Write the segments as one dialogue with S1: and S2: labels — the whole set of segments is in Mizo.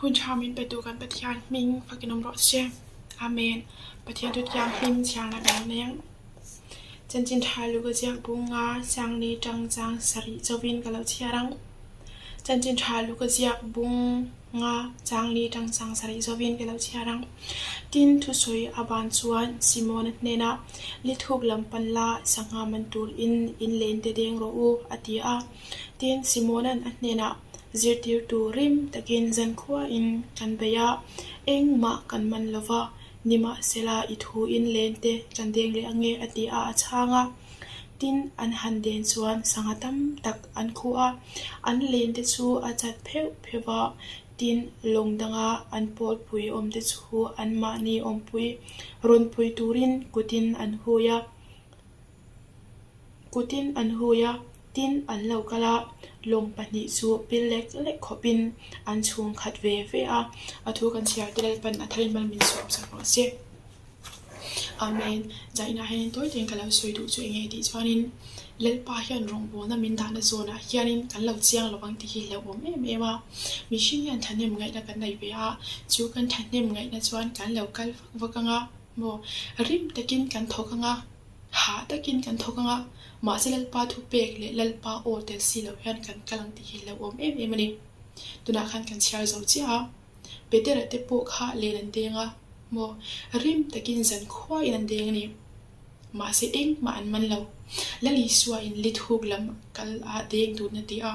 S1: Hun tha min petu kan Pathian hming fakin awm rawh se. Amen. Pathian chu thianghlim chhiarna kan nei ang. Chanchin tha lu ka ziak bunga Changni tang chang sarih chauhin ka lo chhiar ang. Chanchin tha lu ka ziak bunga Changni tang chang sarih chauhin ka lo chhiar ang. Tin, thusawi a ban chuan Simona hnenah, Lithuk lam pan la, sangha man tur in in len te deng rawh u, a ti a. Tin, Simona'n a hnenah, Zirtirtu rim takin zankhuain kan bei a, engmah kan man lo va, nimahsela i thu in len te kan deng leh ange, a ti a, a chhang a. Tin, an han den chuan sangha tam tak an khuh a, an len te chu a chat pheuh pheuh va, tin, lawng danga an pawlpui awmte chu anmahni awmpui rawnpui turin kutin an hui a. Kutin an hui a, tin an lo kal a, lawng pahnih chu pil lek lek khawpin an chhung khat ve ve a, a thu kan chhiar te Lalpan a tharin mal min sawm sak rawh se. Amen. Zainah hianin tawi tawiin ka lo sawi duh chu enge tih chuanin Lalpa hian rawngbawlna min dahna zawnah hianin kan lo chiang lo ang tih hi hlauhawm em em a. Mihring hian thahnem ngaihna kan nei ve a, chu kan thahnem ngaihna chuan kan lo kal vak vak ang a maw? Rim takin kan thawk ang a. Hah takin kan thawk ang a, mahse Lalpa thu pek leh Lalpa aw tel si lo hian kan kal ang tih hi hlauhawm em em a ni. Tunah khan kan chhiar zo chiah a, Petera te pawh kha len an deng a, maw rim takin zan khuain an deng a ni. Mahse engmah an man lo. Lal Isua in lit huk lam kal a deng tun a ti a,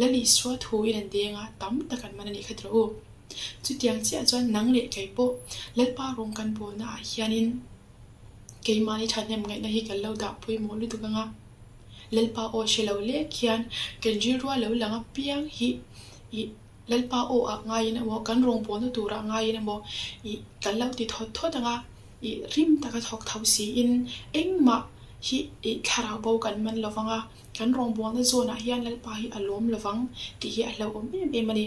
S1: Lal Isua thuin an deng a, tam tak an man a nih kha tiraw u. Chutiang chiah chuan nang leh kei pawh Lalpa rawng kan bawlna ah hianin, Keimahni thahnem ngaihna hi kan lo dah pawimawh lutuk ang a, Lalpa aw hre lo lek hian kan rilrua lo lang apiang hi ih Lalpa aw ah ngaiin emaw kan rawngbawlna turah ngaiin emaw ih kan lo ti thawt thawt ang a, ih rim taka thawk tho siin engmah hi ih thlarau bo kan man lo vang a, kan rawngbawlna zawnah hian Lalpa hi a lawm lo vang tih hi a hlauhawm em em a ni.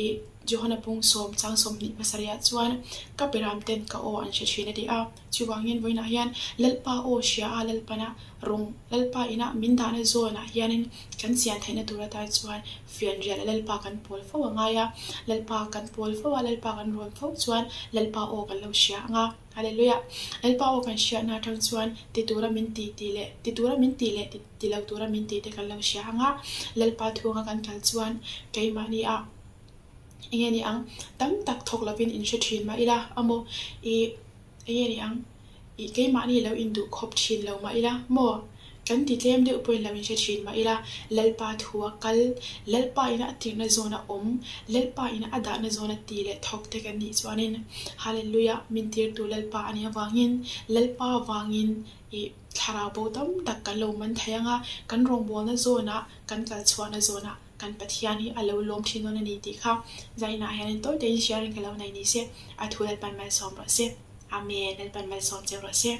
S1: Ih Johana pung sawm chang 20 pasarihah chuan ka beram ten ka aw an hre thin a ti a. Chuvangin vawiinah hian Lalpa aw hria a Lalpana rawng Lalpa ina min dahna zawnah hianin kan chian theihna tur atan chuan fianrial a Lalpa kan pawl fo a ngai a. Lalpa kan pawl fo a, Lalpa kan rawn fo chuan Lalpa aw kan lo hria ang a. Hallelujah! Lalpa aw kan hriatna atang chuan ti tura min ti tih leh ti tura min tih leh ti lo tura min tih te kan lo hria ang a. Lalpa thunga kan kal chuan keimahni ah enge ni ang tam tak thawk lovin in hre thin mah ila amaw ih enge ni ang ih keimahni lo induh khawp thin lo mah ila maw kan ti tlem deuh pawhin lo in hre thin mah ila Lalpa thu a kal Lalpa ina a tirna zawn a awm Lalpa ina a dahna zawn a ti leh thawk te kan nih chuanin Hallelujah min tirtu Lalpa a nih avangin Lalpa vangin ih thlarau bo tam tak kan lo man thei ang a kan rawngbawlna zawnah kan kal chhuahna zawnah Kan Pathian hi a lo lawm thin dawn a ni tih kha zainah hianin tawi tawiin sharing ka lo nei ni se, a thu Lalpan malsawm rawh se. Amen, Lalpan malsawm che rawh se.